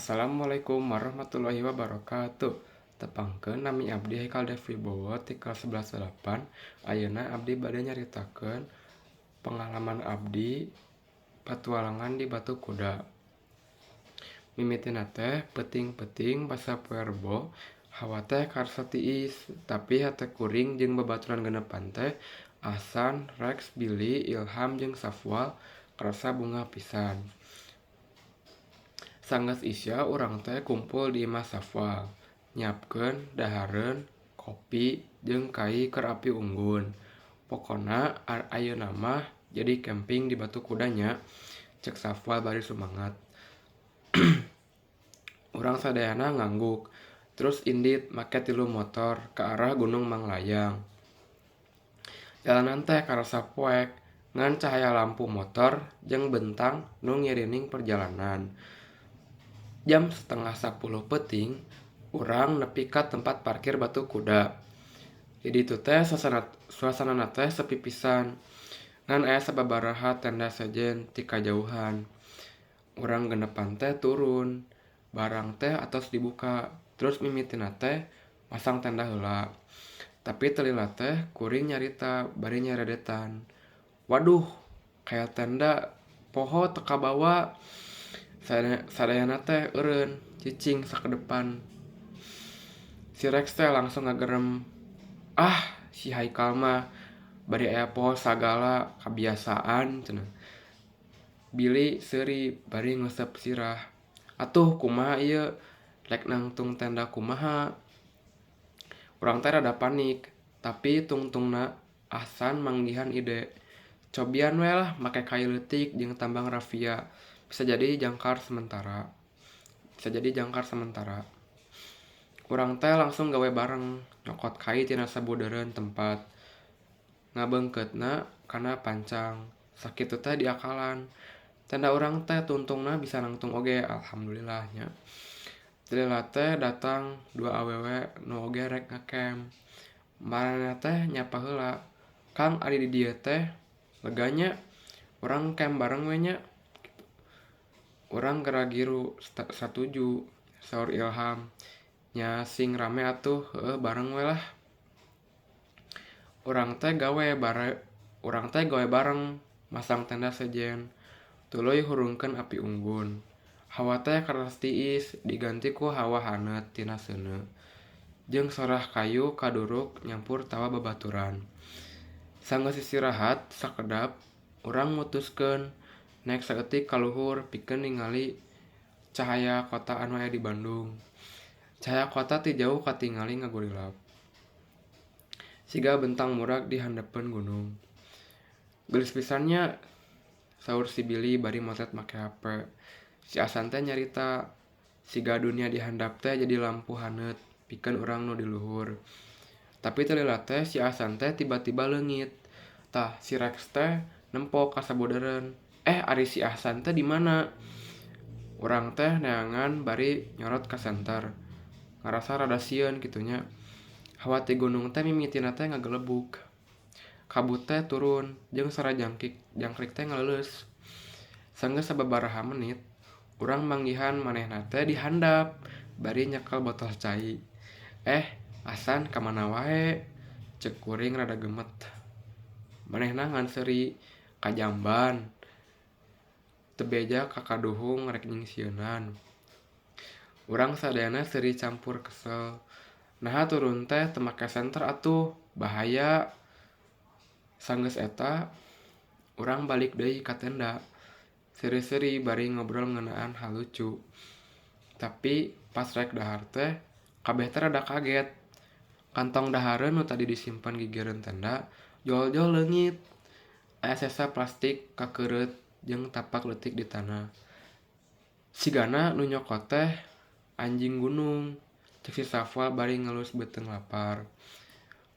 Assalamualaikum warahmatullahi wabarakatuh. Tepangkeun, nami abdi Haikal Dev Wibowo ti kelas 11 8. Ayeuna abdi bade nyaritakeun pengalaman abdi patualangan di Batu Kuda. Mimitina teh peuting-peuting basa poe Rebo, hawa teh karasa tiis, tapi hate kuring jeung babaturan genepan teh, Ahsan, Rex, Billy, Ilham jeung Safwal, karasa bungah pisan. Sanggeus Isya urang teh kumpul di imah Safwal, nyiapkeun dahareun, kopi jeung kai keur api unggun. "Pokona ayeuna mah jadi camping di Batu Kuda nya," cek Safwal bari sumangat. Urang sadayana ngangguk, terus indit make tilu motor ka arah Gunung Manglayang. Jalanan teh karasa poek, ngan cahaya lampu motor jeung bentang nu ngirining perjalanan. Jam 9.30 peuting, urang nepi ka tempat parkir Batu Kuda. Di ditu teh suasanana teh sepi pisan, ngan aya sababaraha tenda sejen ti kajauhan. Urang genepan teh turun, barang teh atos dibuka, terus mimitina teh masang tenda heula. Tapi teu lila teh kuring nyarita bari nyaredetan, "Waduh, kael tenda poho teu kabawa." Sadayana teh eureun cicing sakedepan. Si Rex teh langsung ngagerem, "Ah, si Haikal mah bari aya poho sagala, kabiasaan," cenah. Billy seuri bari nguseup sirah, "Atuh kumaha ieu, rek nangtung tenda kumaha?" Urang teh rada panik, tapi tungtungna Ahsan manggihan ide. "Cobian we lah make kai leutik jeung tambang rafia, bisa jadi jangkar sementara." Bisa jadi jangkar sementara. Urang teh langsung gawe bareng, nyokot kai tina sabudeureun tempat. Ngabeungkeutna kana pancang. Sakitu teh diakalan. Tenda urang teh tungtungna bisa nangtung oge, alhamdulillah nya. Teu lila teh datang dua awewe nu oge rek ngecamp. Maranehna teh nyapa heula, "Kang, ari di dieu teh lega nya, urang camp bareng we nya." Urang gera-giru satuju. Saur Ilham, "Nya sing rame atuh, heueuh, bareng we lah." Urang teh gawe bareng masang tenda sejen, tuluy hurungkeun api unggun. Hawa teh karasa tiis diganti ku hawa haneut tina seuneu, jeung sorah kayu kaduruk nyampur tawa babaturan. Sanggeus istirahat sakedap, urang mutuskeun naek saeutik ka luhur pikeun ningali cahaya kota anu aya di Bandung. Cahaya kota ti jauh katingali ngagurilap, siga bentang murag di handapeun gunung. "Geulis pisan nya," saur si Billy bari motret make hape. Si Ahsan teh nyarita, siga dunia di handap teh jadi lampu haneut pikeun urang nu di luhur. Tapi teu lila teh si Ahsan teh tiba-tiba leungit. Tah, si Rex teh nempo ka sabudeureun, "Eh, ari si Ahsan teh di mana?" Urang teh neangan bari nyorot ka senter. Ngarasa rada sieun kitu nya. Hawa ti gunung teh mimitina teh ngagelebug. Kabut teh turun jeung sora jangkrik teh ngaleuleus. Sanggeus sababaraha menit, urang manggihan manehna teh di handap bari nyekel botol cai. "Eh, Ahsan, ka mana wae?" cek kuring rada gemet. Manehna ngan seuri, "Ka jamban. Teu beja ka kaduhung rek nyingsieunan." Urang sadayana seuri campur kesel. "Naha turun teh teu make senter atuh, bahaya." Sanggeus eta, urang balik deui ka tenda. Seuri-seuri bari ngobrol ngeunaan hal lucu. Tapi pas rek dahar teh, kabeh teh rada kaget. Kantong dahareun nu tadi disimpen gigireun tenda, jol-jol leungit. Aya sesa plastik kakeureut jeung tapak leutik di tanah. "Sigana nu nyokot teh anjing gunung," cek si Safwal bari ngelus beuteung lapar.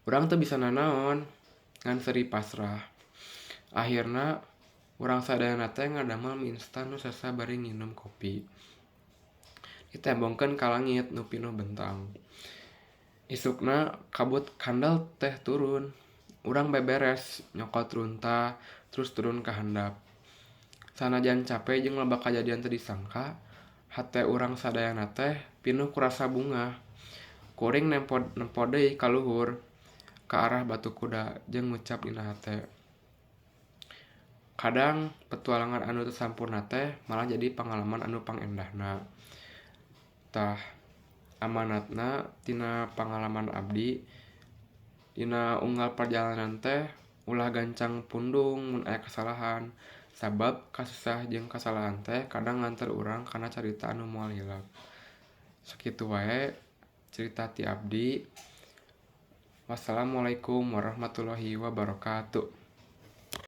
Urang teu bisa nanaon, ngan seuri pasrah. Akhirna urang sadayana teh ngadamel mie instan nu sesa bari nginum kopi. Ditembongkeun ka langit nu pinuh bentang. Isukna kabut kandel teh turun. Urang beberes nyokot runtah terus turun ka handap. Sanajan cape jeung loba kajadian teu disangka, Hate urang sadayana teh pinuh ku rasa bungah. Kuring nempo deui ka luhur, ka arah Batu Kuda jeung ngucap dina hate. Kadang petualangan anu teu sampurna teh malah jadi pangalaman anu pangendahna. Tah, amanatna tina pangalaman abdi dina unggal perjalanan teh ulah gancang pundung mun aya kasalahan, sabab kasusah jeung kasalahan teh kadang nganter urang kana carita anu moal hilap. Sakitu wae carita ti abdi. Wassalamualaikum warahmatullahi wabarakatuh.